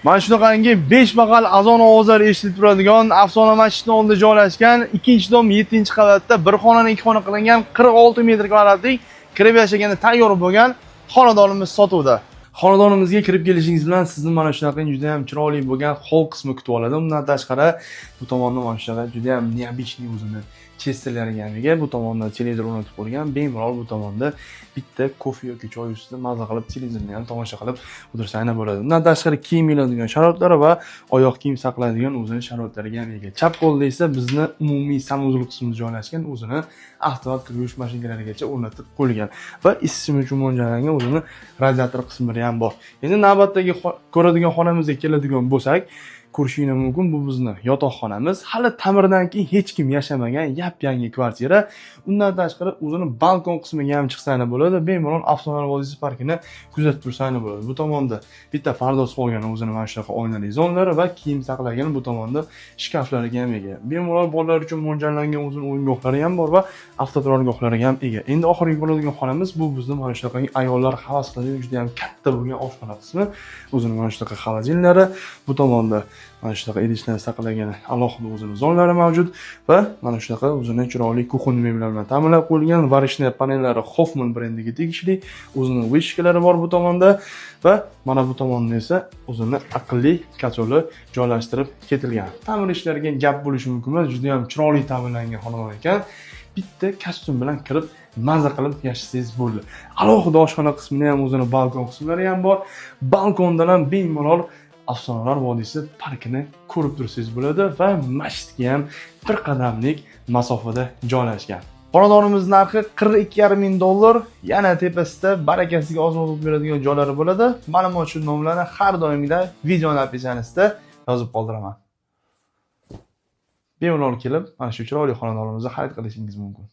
Mana shunaqangi 5 mahal azon ovozlari eshitilib turadigan Afsona masjidining oldida joylashgan 2-dom 7-qavatda bir xonani 2 xona qilingan 46 metr kvadratlik kirib yashaganda tayyor bo'lgan xonadonimiz sotuvda. Xonadonimizga kirib kelishingiz bilan sizni mana shunaqa juda ham chiroyli bo'lgan hol qismi kutib oladi. Undan tashqari bu tomonda mana shunaqa juda ham необычный o'zini chesterlariga ham ega. Bu tomonda televizor o'rnatib qo'yilgan. Bemalol bu tomonda bitta kofe yoki choy ustida maza qilib televizorni ham tomosha qilib o'tirsangiz bo'ladi. Undan tashqari kiyim iladigan sharoitlari va oyoq kiyim saqlaydigan o'zini sharoitlariga ham ega. Chap qo'lda esa bizni umumiy санузел qismimiz joylashgan, o'zini avtomat kir yuvish mashinkalarigacha o'rnatib qo'yilgan va isitish uchun mo'ljallangan o'zini radiator qismlari ham bor. Endi navbatdagi ko'radigan xonamizga keladigan bo'lsak, ko'rishingiz mumkin, bu bizni yotoqxonamiz. Hali ta'mirdan keyin hech kim yashamagan yap-yangi kvartira. Undan tashqari o'zini balkon qismiga ham chiqsangiz bo'ladi. Bemalol Afsonalar vodiysi parkini kuzatib tursangiz bo'ladi. Bu tomonda bitta pardoz qo'ygan o'zini mana shunaqa oynali zonalari va kiyim saqlagan bu tomonda shkaflariga ham ega. Bemalol bolalar uchun mo'ljallangan o'zini o'yingohlari ham bor va avtoturargohlariga ham ega. Endi oxirgi ko'radigan xonamiz bu bizni mana shunaqa ayollar havas qiladigan juda ham katta bo'lgan oshxona qismi. O'zini mana shunaqa xolodilniklari, bu tomonda mana shunaqa idishlarni saqlagan alohida o'zini zonalari mavjud va mana shunaqa o'zini chiroyli кухонный mebellar bilan ta'minlab qo'yilgan. Варочный panellari Hoffman brendiga tegishli, o'zini вытяжка lari bor bu tomonda va mana bu tomonda esa o'zini aqlli котёл i joylashtirib ketilgan. Ta'mir ishlariga gap bo'lishi mumkin emas, juda ham chiroyli ta'minlangan xonadon ekan. Bitta kostyum bilan kirib maza qilib yashasangiz bo'ldi. Alohida oshxona qismida ham o'zini balkon qismlari ham bor. Balkondan ham bemalol Afsonalar vodiysi parkini ko'rib tursangiz bo'ladi va masjidga ham bir qadamlik masofada joylashgan. Xonadonimiz narxi 42,5 ming dollar. Yana tepasida barakasiga ozmoz bo'lib beradigan joylari bo'ladi. Ma'lumot uchun nomlarni har doimgiday videoni описание sida yozib qoldiraman. Bemalol kelib, mana shu chiroyli xonadonimizni xarid qilishingiz mumkin.